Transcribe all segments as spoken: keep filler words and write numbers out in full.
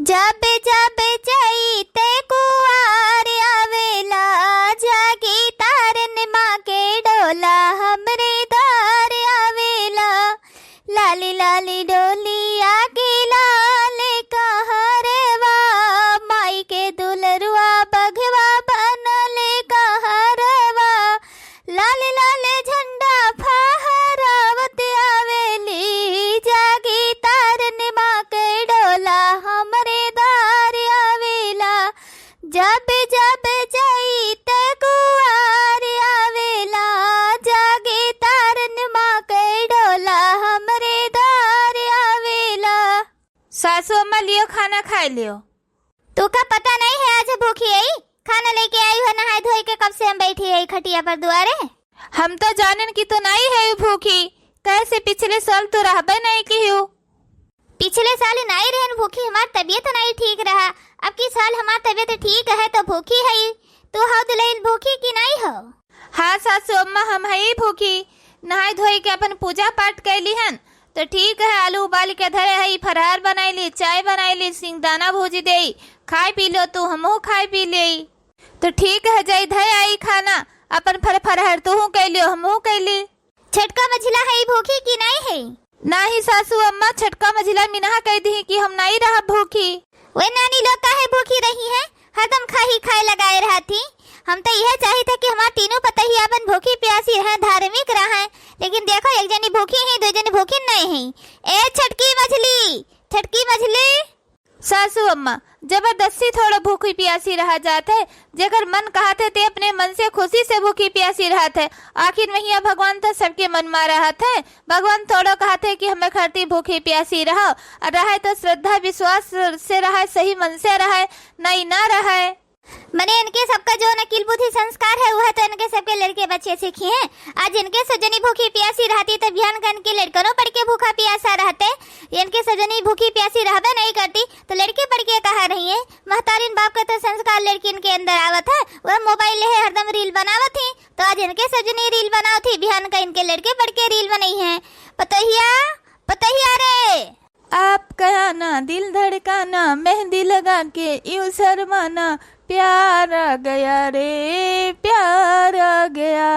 जब जब चैत कुआर आवेला, जागी तारन माँ के डोला हमरे द्वार आवेला। लाली लाली डोलिया के लाल कहरवा, माई के दुलरुआ बघवा बनल कहरवा। लाल लाल झंडा फहरावत आवेली, जागी तारन माँ के डोला हमरे द्वार आवेला। जब जब चैत कुआर आवेला, जागी तारन माँ के डोला हमरे द्वार आवेला। सासू अम्मा, लियो खाना खाइ लियो। तू का पता नहीं है आज भूखी आई? खाना लेके आई हो नहाए धोए के, कब से हम बैठी है खटिया पर दुआरे। हम तो जानेन कि तू नहीं है भूखी, कैसे पिछले साल तू रहबे नहीं की हो। पिछले साल नहीं रहन भूखी, हमार तबीयत नहीं ठीक रहा। अब की साल हमार तबीयत ठीक है तो भूखी है। तू हो दुलहिन भूखी कि नहीं हो? हाँ सासू अम्मा, हम हई भूखी। नहाए धोए के अपन पूजा पाठ कैली हन, तो ठीक है, आलू उबाल के धरे हई, फरहर बनाई ली, चाय बनाई ली, सिंगदाना भूजी देई, खाए पी लो तू, हमहू खाए पी लेई। तो ठीक है, जाई धरे आई खाना, अपन फर फरहर तूहू कैलियो, हमहू कैली। छोटका मझिला है भूखी कि नहीं है? नाही सासू अम्मा, छोटका मझिला मिनहा कह दी कि हम नहीं रहब भूखी। वे नानी लोग काहे भूखी रही हैं? हरदम खाही खाए लगाए रहती। हम तो यह चाहित है कि हमार तीनों पतहिया अपन भूखी प्यासी रहें, धार्मिक रहें, लेकिन देखो एक जनी भूखी ही, दो जनी भूखी नहीं है। ए छोटकी मझली, छोटकी मझली। सासू अम्मा, जबरदस्ती थोड़ा भूखी प्यासी रहा जात है। जेकर मन कहत है ते अपने मन से खुशी से भूखी प्यासी रहत है। आखिर महिया भगवान तो सबके मन मा रहत है। भगवान थोड़ो कहत है कि हमें खरती भूखी प्यासी रहो, और रहे तो श्रद्धा विश्वास से रहे, सही मन से रहे, नहीं ना रहे। मने इनके सबका जो अकिल बुद्धि संस्कार है, वह तो इनके सबके लड़के बच्चे सीखी हैं। आज इनके सब जनी भूखी प्यासी रहती तो बिहान कन के लड़कनों पढ़ के भूखा प्यासा रहते। इनके सब जनी भूखी प्यासी रहबे नहीं करती तो लड़के पढ़ के कहाँ रही है? महतारिन बाप के तो संस्कार लड़किन के अंदर आवत है, वह मोबाइल ले हरदम रील बनावत ही। तो आज इनके सब जनी रील बनावत ही, बिहान का इनके लड़के पढ़ के रील बनई है। पतोहिया, पतोहिया रे। आपका आना, दिल धड़काना, मेहंदी लगा के यूं शर्माना, प्यार आ गया रे, प्यार आ गया।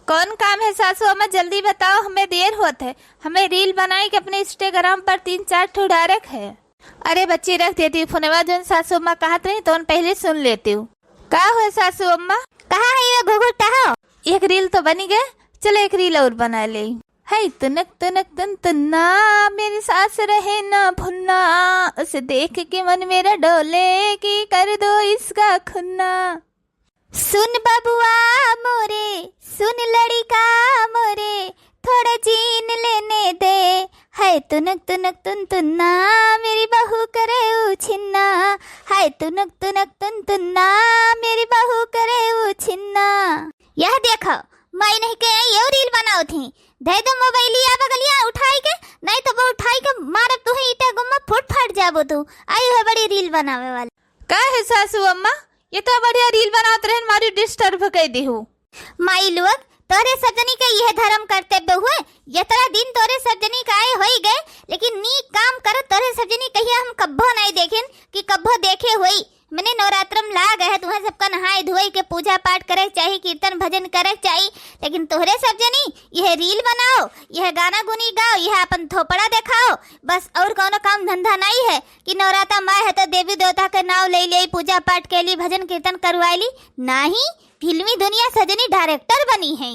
कौन काम है सासू अम्मा, जल्दी बताओ, हमें देर होत है। हमें रील बनाए के अपने Instagram पर तीन चार ठो डारेक है। अरे बच्ची, रख देती हूँ फोनवा, जौन सासू अम्मा कहत रही तौन पहले सुन लेती हूँ। का हो सासू अम्मा? कहाँ है ये घुघुटा हो? एक रील तो बनी गए, चलो एक रील और बना ले। है तुनक तुनक तुन तुन्ना, मेरी सास रहे ना भुन्ना, उसे देख के मन मेरा डोले कि कर दो इसका खुन्ना। सुन बबुआ मोरे, सुन लड़िका मोरे, थोड़ा जीन लेने दे। है तुनक तुनक तुन तुन्ना, मेरी बहू करे उछिन्ना। है तुनक तुनक तुन तुन्ना, मेरी बहू करे उछिन्ना। यह देखो, माई नहीं के आई, यो रील बनाओ थी। दे दो मोबाइलिया बगलिया उठाई के, नहीं तो वो उठाई के मारब तुहे ईटा गुम्मा, फुट फाट जाबो तू। आई है बड़ी रील बनावे वाली। का है सासू अम्मा, ये तो बढ़िया रील बनावत रहन, मारी disturb कर दी हो। माई लोग, तोरे सब जनी के यह धर्म कर्तव्य हुए, यतरा दिन तोरे सब जनी का आए होई गए, लेकिन नीक काम कर तोरे सब जनी कहिया हम कब्बो नहीं देखिन कि कब्बो देखे होई। मने नवरात्र में लाग है, तुहें सबका नहाए धोए के पूजा पाठ करे के चाही, कीर्तन भजन करे के चाही, लेकिन तोहरे सब जनी यह रील बनाओ, यह गाना गुनी गाओ, यह अपन थोपड़ा देखाओ, बस और कौनो काम धंधा नहीं है कि नवराता माय है तो देवी देवता के नाव ले ले, पूजा पाठ के लिए भजन कीर्तन करवाए ली। नाही, फिल्मी दुनिया सजनी director बनी है।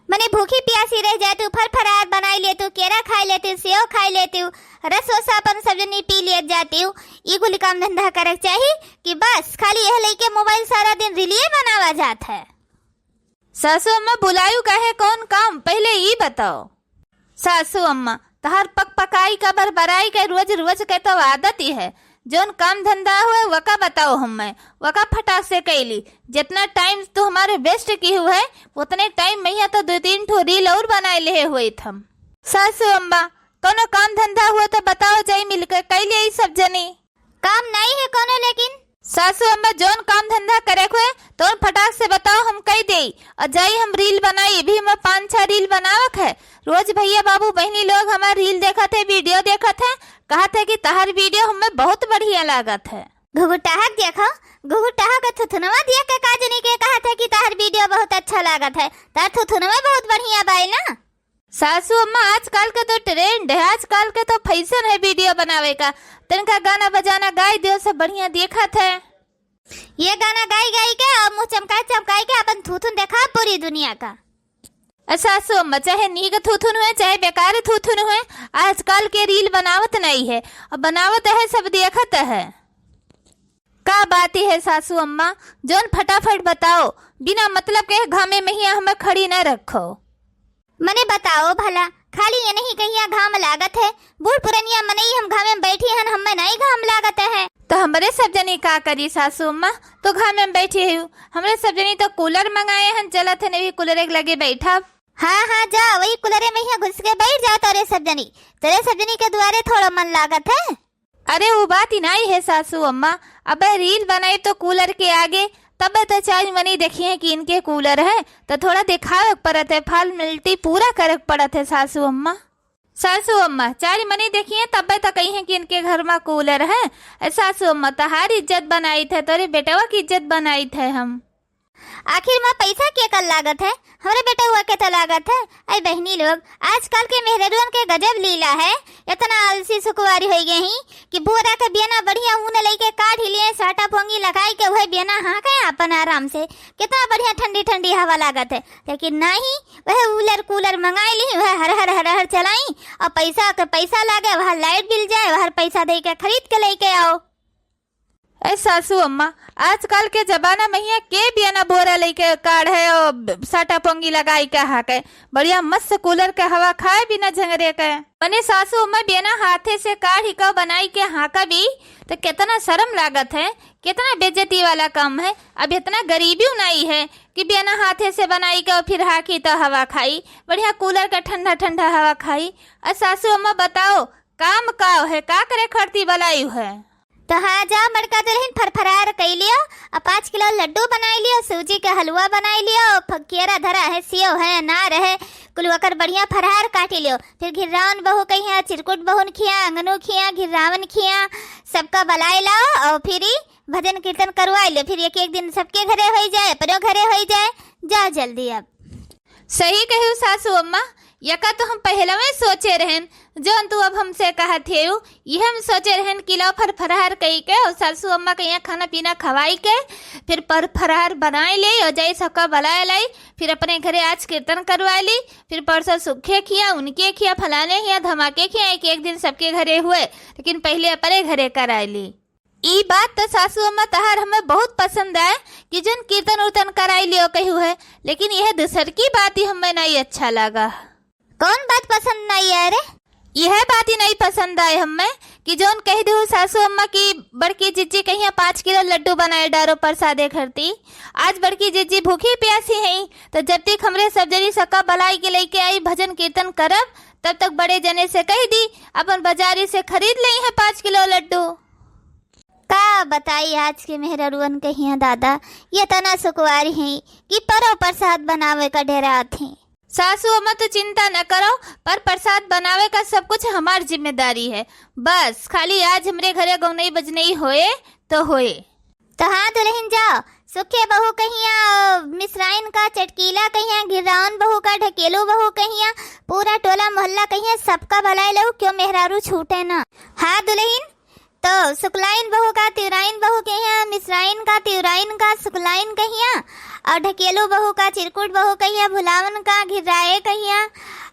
मने भूखी प्यासी रह जाए तू, फल फरार बनाई ले तू, केरा खाई ले तू, सेव खाई ले तू, रस वसा अपन सब जनी पी लिए जाती हूँ। ई कुल काम धंधा करे के चाही कि बस खाली यह लेके मोबाइल सारा दिन रीलिए बनावा जात है। सासू अम्मा बुलायु काहे, कौन काम, पहले ई बताओ। सासू अम्मा, तहार पक पकाई का बरबराई के रोज रोज के तो आदत ही है। जौन काम धंधा हुए वका बताओ हमें, वका फटाक से कैली। जितना टाइम तू हमारे वेस्ट की हुए है, उतने टाइम में यहाँ तो दो तीन ठो रील और बनाए ले हुए थम। सासू अम्मा, कोनो काम धंधा हुए तो बताओ, जाई मिलके कैलिए ई सब जनी। काम नहीं है कोनो, लेकिन सासू अम्मा, जौन काम धंधा करे के होए, तौन फटाक से बताओ, हम कई देई। और जाई हम रील बनाई, अभी हमें पाँच छह रील बनावक है। रोज भैया बाबू बहिनी लोग हमार रील देखत है, वीडियो देखत है, कहत है कि तहार वीडियो हमें बहुत बढ़िया लागत है। घुघुटाहक देखो, घुघुटाहक थुथुनवा दिया के का जनी के कहत है कि तहार वीडियो बहुत अच्छा लागत है, तहार थुथुनवा बहुत बढ़िया बाई ना। सासू अम्मा, आजकल के तो ट्रेंड है, आजकल के तो फैशन है वीडियो बनावे का। तनका गाना बजाना गाई दियो, सब बढ़िया देखत है। ये गाना गाई गाई के और मुँह चमकाई चमकाई के अपन थूथुन देखा पूरी दुनिया का। अ सासू अम्मा, चाहे नीक थूथुन हुए, चाहे बेकार थूथुन हुए, आजकल के रील बनावत नहीं है, और बनावत है, सब देखत है। का बात है सासू अम्मा, जौन फटाफट बताओ, बिना मतलब के घामे में हियाँ हमें खड़ी न रखो। मने बताओ भला, खाली ये नहीं कहिया घाम लागत है? बूढ़ पुरनिया मनई हम घामे में बैठी हन, हमें नहीं घाम लागत है। तो हमरे सब जनी का करी सासू अम्मा, तो घामे में बैठी हूँ, हमरे सब जनी तो कूलर मंगाए हन, चलत है नहीं कूलर के लगे बैठब। हाँ हाँ, जा वही कूलरे में हियाँ घुस के बैठ जाओ तोरे सब जनी, तोरे सब जनी के दुआरे थोड़ो मन लागत है। अरे, वो बात ही नाई है सासू अम्मा, अबे रील बनाई तो कूलर के आगे, तबे तो चार मनी देखिए कि इनके कूलर है, तो थोड़ा दिखावे के पड़त है, फॉर्मेलिटी पूरा करे के पड़त है सासू अम्मा। सासू अम्मा, चार मनी देखिए तबे तो कही है कि इनके घर में कूलर है। ए सासू अम्मा, तहार इज्जत बनाई थे, तोरे बेटवा की इज्जत बनाई थे हम। आखिर में पैसा के कर लागत है? हमरे बेटउआ के तो लागत है। अई बहिनी लोग, आजकल के मेहररुअन के गजब लीला है, इतना आलसी सुकुवारी होइ गए ही कि बोरा के बियना बढ़िया ऊन लइके काढ़ी लिए, साटा पोंगी लगाई के वह बियना हाँके आपन आराम से। कितना बढ़िया ठंडी ठंडी हवा लागत है, लेकिन नहीं, वह कूलर कूलर मंगाई ली, वह हर हर हर हर चलाई, और पैसा के पैसा लागे, वह लाइट बिल जाए, वह पैसा दे के खरीद के लेके आओ। ए सासू अम्मा, आजकल के जमाना में हियाँ के बियना बोरा लइके काढ़े और साटा पोंगी लगाई के हाँके, बढ़िया मस्त कूलर के हवा खाए बिना झंगरे के। मने सासू अम्मा बियना हाथे से काढ़ी के बनाई के हाँका भी तो कितना शर्म लागत है, कितना बेइज्जती वाला काम है। अब इतना गरीबी नहीं है कि बियना हाथे से बनाई के और फिर हाँकी तो हवा खाई, बढ़िया कूलर का ठंडा ठंडा हवा खाई। अ सासू अम्मा बताओ, काम का है, का करे खरती बलायु है? तो हाँ, जा बड़का दुलहिन फरफरार कइ लियो, आ पाँच किलो लड्डू बनाइ लियो, सूजी के हलुआ बनाइ लियो, फ-, केरा धरा है, सेव है, अनार है, कुल ओकर बढ़िया फरहार काटि लियो। फिर घिर्रावन बहू कहिया, चिरकुट बहून खिया, अंगनू खिया, घिर्रावन खिया, सबका बलाइ लाओ और फिर ई भजन कीर्तन करवाइ लियो। फिर एक एक दिन सबके घरे होइ जाए, अपनो घरे होइ जाए। जा जल्दी अब। सही कहिउ सासू अम्मा, यका तो हम पहिलवे सोचे रहेन, जौन तू अब हमसे कहत हेउ, इहे हम सोचे रहेन कि लाओ फरफरार कइ के और सासू अम्मा के यहाँ खाना पीना खवाइ के, फिर फरफरार बनाइ लेई और जाई सबका बलाइ लाई, फिर अपने घरे आज कीर्तन करवाइ ली, फिर परसों सुखे खिया, उनके खिया, फलाने खिया, धमाके खिया, एक एक दिन सबके घरे हुए, लेकिन पहिले अपने घरे कराइ ली। ई बात तो सासू अम्मा तहार हमें बहुत पसंद आए कि जौन कीर्तन उर्तन कराइ लियो कहिउ है, लेकिन यह दूसर की बात ही हमें नहीं अच्छा लगा। कौन बात पसंद नहीं आए रे? यह बात ही नहीं पसंद आए हमें कि जौन कहि दिहु सासू अम्मा कि बड़की जिज्जी कहिया पाँच किलो लड्डू बनाए डारो प्रसादे खरती। आज बड़की जिज्जी भूखी प्यासी हैं, तो जब तक हमरे सब जनी सबका बलाइ के लइके आई भजन कीर्तन करब, तब तक बड़े जने से कहि दी अपन बजारी से खरीद लेइहैं पाँच किलो लड्डू। का बताई आज के मेहररुअन कहिया दादा, ये तना सुकुवारी हैं कि परो प्रसाद बनावे का डेरात हैं। सासू अम्मा तो चिंता न करो, पर प्रसाद बनावे का सब कुछ हमार जिम्मेदारी है। बस खाली आज हमरे घरे गौनई बजनई होए तो होए। तो हाँ दुलहिन जाओ, सुखे बहू कहिया, मिसराइन का चटकीला कहिया, घिर्रावन बहू का ढकेलू बहू कहिया, पूरा टोला मोहल्ला कहिया, सबका बलाइ लउ, क्यों मेहरारू छूटे ना। हाँ दुलहिन, तो सुकलाइन बहू का, तिवराइन बहू कहिया, मिसराइन का, तिवराइन का, सुकलाइन कहिया, और ढकेलू बहू का, चिरकुट बहू कहिया, भुलावन का, घिर्राए कहिया,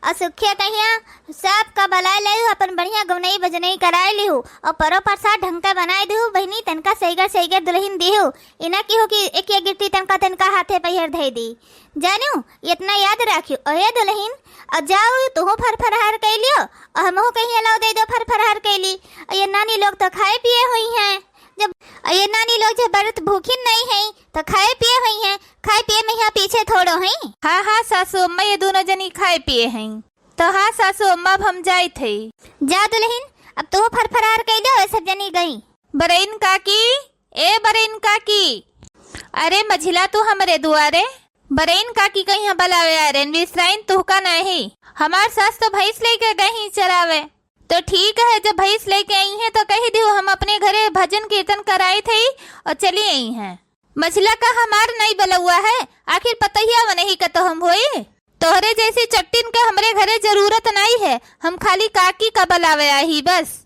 और सुखे कहिया, सबका बलाइ लेहु, अपन बढ़िया गौनई बजनई कराइ लिहु, और परो प्रसाद ढंग का बनाइ दिहु। बहिनी, तनका सइगर सइगर दुलहिन दिहु, इना किहु कि एक एक गिट्टी तनका तनका हाथे पइहर धइ दी। जानिउ, इतना याद राखिउ। अरे दुलहिन, अब जाओ, तुहु फरफरार कइ लियो, और हमहु कहिया लाओ दइ दो फरफरार कइ ली। और ये नानी लोग तो खाए पिए हुइहैं, जब, और ये नानी लोग जब बरत भूखिन नहीं हैं, तो खाए पिए हुइहैं, खाए पिए में यहाँ पीछे थोड़ो हैं। हाँ, हाँ, सासू अम्मा, ये दूनो जनी खाए पिए हैं। तो हाँ, सासू अम्मा, अब हम जाइत हई। जा दुलहिन, अब तुहु फरफरार कइ लियो, ये सब जनी गई। बरइन काकी, ए बरइन काकी, अरे मझिला तू हमरे दुआरे। बरइन काकी कहिया बलावे आरेन, बिसराइन तुहका नाही। हमार सास तो भैंस लेके गई चरावे। तो ठीक है, जब भैंस लेके आई हैं तो कही दियो हम अपने घरे भजन कीर्तन कराई थी और चली आई हैं। मझिला का हमार नहीं बलौआ है, आखिर पतहिया वनही का तो हम होई। तोहरे जैसी चट्टिन के हमरे घरे जरूरत नहीं है, हम खाली काकी का बलावे आई बस।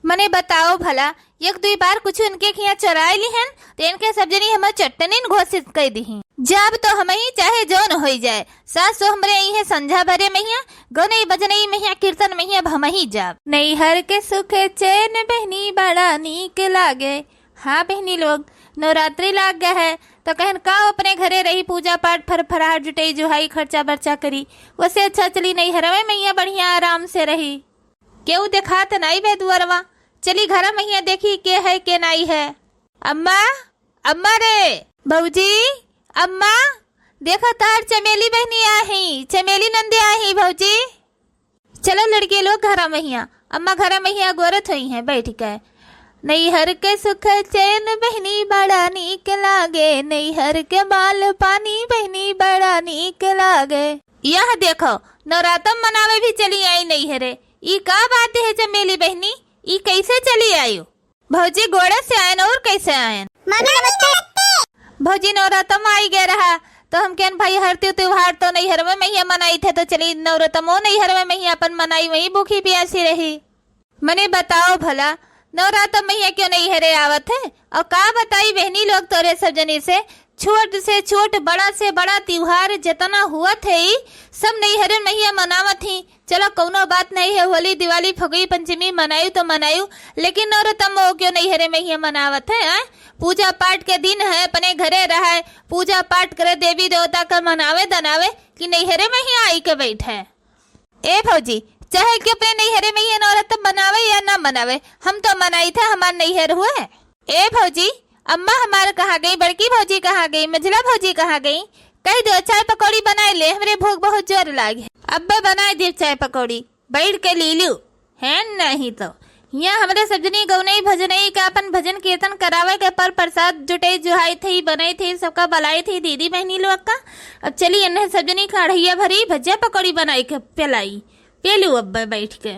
मने बताओ भला, एक दुई बार कुछ उनके खिया चोराए लिहन, तो इनके सब जनी हमें चट्टनिन घोषित कर दीही। जब तो हम ही चाहे जौन होई जाए, सास तो हमरे आई है संझा भरे महिया, गौनई बजनई महिया, कीर्तन महिया, अब हम ही जाब। नैहर के सुख चैन बहनी बड़ा नीक लागे। हाँ बहनी लोग, नवरात्रि लाग गया है, तो कहन का अपने घरे रही, पूजा पाठ, फर फरार जुटई, जुहाई, खर्चा बर्चा करी, वसे अच्छा चली नैहरवे महिया बढ़िया आराम से रही। केहू देखात नाई बे दुअरवा, चली घर महिया देखी के है के नाई है। अम्मा, अम्मा रे, भौजी, अम्मा, देखा तार चमेली बहनी आही, चमेली नंदे आही भौजी। चलो लड़के लोग घर महिया, अम्मा घर महिया गोरत हुई हैं बैठ के। नैहर के सुख चैन बहनी बड़ा नीक लागे, नैहर के माल पानी बहनी बड़ा नीक लागे। यह देखो, नवरातम मनावे भी चली आई नैहरे। ई का बात है चमेली बहनी, ई कैसे चली आयु? भौजी गोड़े से आयन और कैसे आयन? मामी नमस्ते। भौजी नवरातम आई गए रहा, तो हम कहन भाई हरती त्योहार तो नैहरवे महिया मनाई थे, तो चली नवरातमो नैहरवे महिया अपन मनाई, वही भूखी प्यासी रही। मने बताओ भला, नवरातम महिया क्यों नैहरे आवत है? और का बताई बहनी लोग तोरे सब जनी से, छोट से छोट, बड़ा से बड़ा त्योहार जितना हुआ थे, ई सब नैहरे महिया मनावत ही। चलो, कौनो बात नहीं है, होली, दिवाली, फगुई, पंचमी मनायु तो मनायु, लेकिन नवरतम वो क्यों नैहरे महिया मनावत है, आय? पूजा पाठ के दिन है, अपने घरे रहे, पूजा पाठ करे, देवी देवता का मनावे दनावे, कि नैहरे महिया आई के बैठे। ए भौजी, चाहे कि अपने नैहरे महिया नवरतम मनावे या ना मनावे, हम तो मनाई थे, हमार नैहर हुए। ए भौजी, अम्मा हमार कहाँ गई, बड़की भौजी कहाँ गई, मझला भौजी कहाँ गई? कह दो चाय पकौड़ी बनाए ले, हमरे भूख बहुत जोर लाग है। अब्बे बनाए दे चाय पकौड़ी, बैठ के ली लू। है नहीं तो यहाँ हमरे सब जनी गौनई भजनई के अपन भजन कीर्तन करावे के पर प्रसाद जुटे जुहाई थी, बनाई थी, सबका बलाई थी दीदी बहनी लोग का। अब चली एन्हे सब जनी कढ़ैया भरी भजिया पकौड़ी बनाई के पिलाई, पेलू अब्बे बैठ के।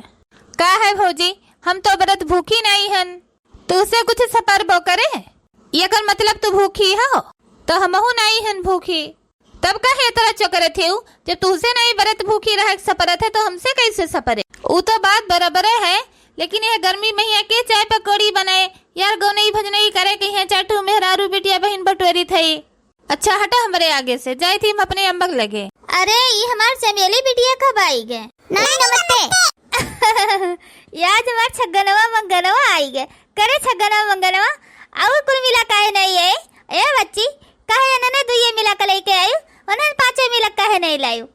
का है भौजी, हम तो व्रत भूखी नहीं हन। तुहसे कुछ सपरबो करे? एकर मतलब तू भूखी हो? तो हमहू नाई हन भूखी। तब काहे इतना चोकरे थे उ? जब तुहसे नाई बरत भूखी रहे के सपरत है, तो हमसे कैसे सपरे? उ तो बात बराबरे है, लेकिन यह गर्मी महिया के चाय पकौड़ी बनाए? यार, गौनई भजनई करे के यहाँ चार ठो मेहरारू बिटिया बहिन बटोरी थई। अच्छा हटा हमरे आगे से, जाई थी हम अपने अम्मा के लगे। अरे, ई हमार चमेली बिटिया कब आई गे? नानी नमस्ते। यार, हमार छगनवा मंगनवा आई गे। करे छगनवा मंगनवा, और कुल मिला काहे नहीं है? ए बच्ची, काहे एनने दुइये मिला के लेके आयु? ओनन पाँचे मिला काहे नहीं लायु?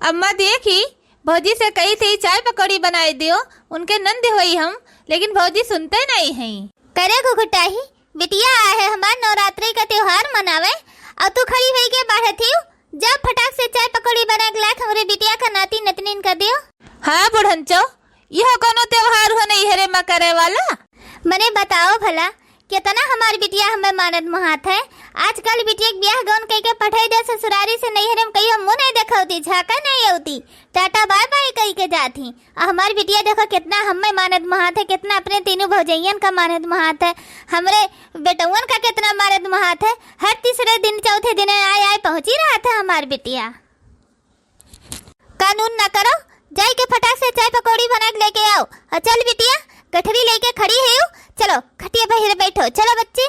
अम्मा देखी, भौजी से कही थी चाय पकौड़ी बनाए दियो, उनके नंद होई हम, लेकिन भौजी सुनते नहीं हैं। करे घुघुटाही, बिटिया आए है हमार नवरात्रि का त्योहार मनावे, और तू खड़ी होई के बाढ़े थी, जा फटाक से चाय पकौड़ी बना के लात हमरे बिटिया का नाती नतनीन का दियो। हाँ बुढ़नचो, यह कोनो त्योहार हो नैहरे में करे वाला? मने बताओ भला, कितना हमार बिटिया हमें मानत महात है। आजकल बिटिया के ब्याह गौन कई के पठाई दे ससुरारी से, नैहरे में कहियो मुँह नहीं देखौती, झाँका नहीं औती, टाटा बाय बाय कई के जात ही। आ हमार बिटिया देखो कितना हमें मानत महात है, कितना अपने तीनों भौजैयन का मानत महात है, हमरे बेटउन का कितना मानत महात है। हर तीसरे दिन चौथे दिन आए आए पहुँची रहा था हमार बिटिया। कानून ना करो, जाई के फटाक से चाय पकौड़ी बना के लेके आओ। और चल बिटिया, गठरी लेके खड़ी है यू, चलो खटिया पर बैठो, चलो बच्ची।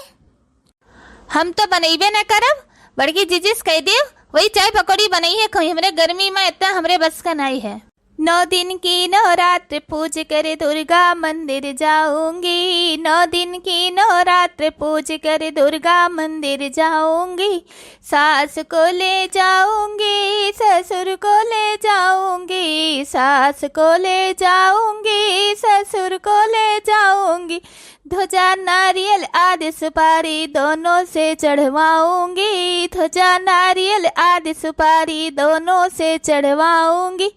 हम तो बनैबे न करब, बड़की जीजी से कह देव, वही चाय पकौड़ी बनई है, कोई हमरे गर्मी में इतना हमरे बस का नहीं है। नौ दिन की नवरात्र पूज कर दुर्गा मंदिर जाऊंगी, नौ दिन की नवरात्र पूज कर दुर्गा मंदिर जाऊंगी। सास को ले जाऊंगी, ससुर को ले जाऊंगी, सास को ले जाऊंगी, ससुर को ले जाऊंगी। ध्वजा नारियल आदि सुपारी दोनों से चढ़वाऊंगी, ध्वजा नारियल आदि सुपारी दोनों से चढ़वाऊंगी।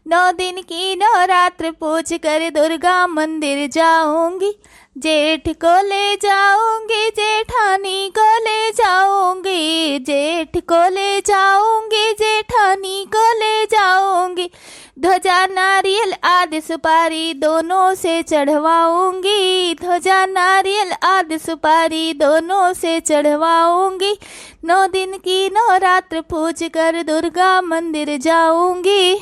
नौ दिन की नवरात्र पूज कर दुर्गा मंदिर जाऊंगी। जेठ को ले जाऊंगी, जेठा जेठ को ले जाऊंगी, जेठानी को ले जाऊंगी, ध्वजा नारियल आदि सुपारी दोनों से चढ़वाऊंगी, ध्वजा नारियल आदि सुपारी दोनों से चढ़वाऊंगी। नौ दिन की नवरात्र पूज कर दुर्गा मंदिर जाऊंगी।